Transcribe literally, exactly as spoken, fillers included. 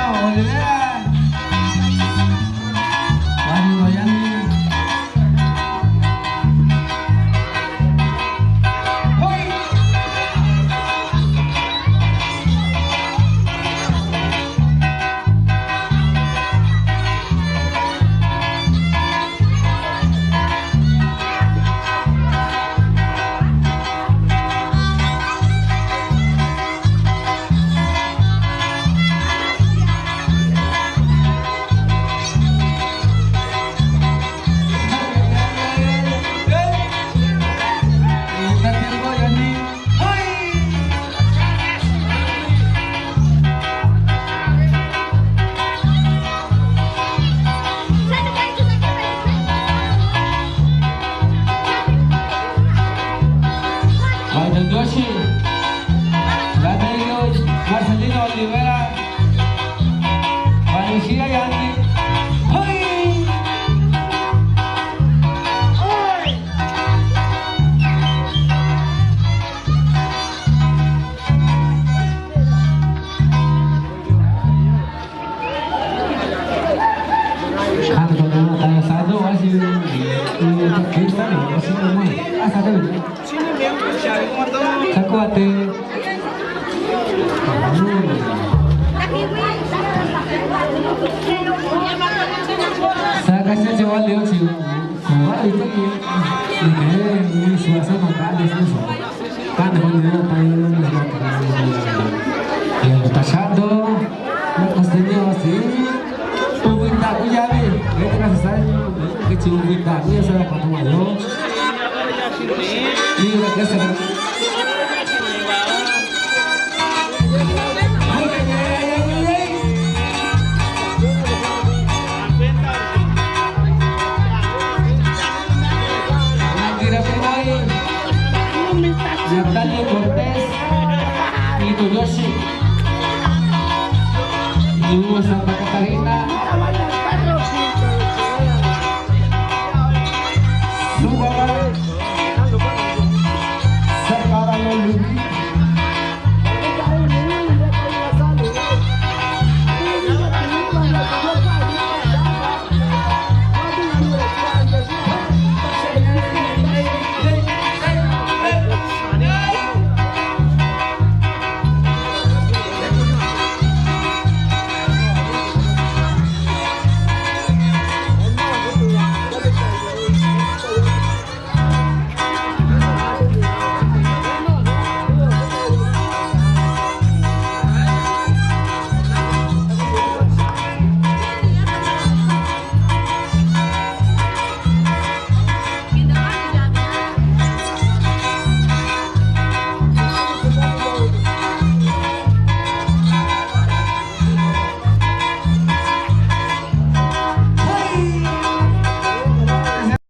Olivera. Kuachi ndo ñani. Kuachi ndo Ndioxi, ra Marcelino Olivera, kuachi ndo xiꞌi ñani. ¡Hoi! Kuachi ndo na ta sa do asi, i ta kista na asi na ma. Asa do. Sakuate. Sa kasi che wale o chi. Kuachi ndo ki. Ni ke ni suasa ma ka de su. Kuachi ndo na ta yo na ta. Ya ta sa do. Na kosteño si. Uvi ndaꞌa ku yavi, ke te na sasaꞌa yu, ke chi uvi ndaꞌa ku ya sa ra kuaꞌa tu va yo. Ni na ke sa ra. Natalia Cortés, Nito Yoshi. Ñuu Santa Catarina.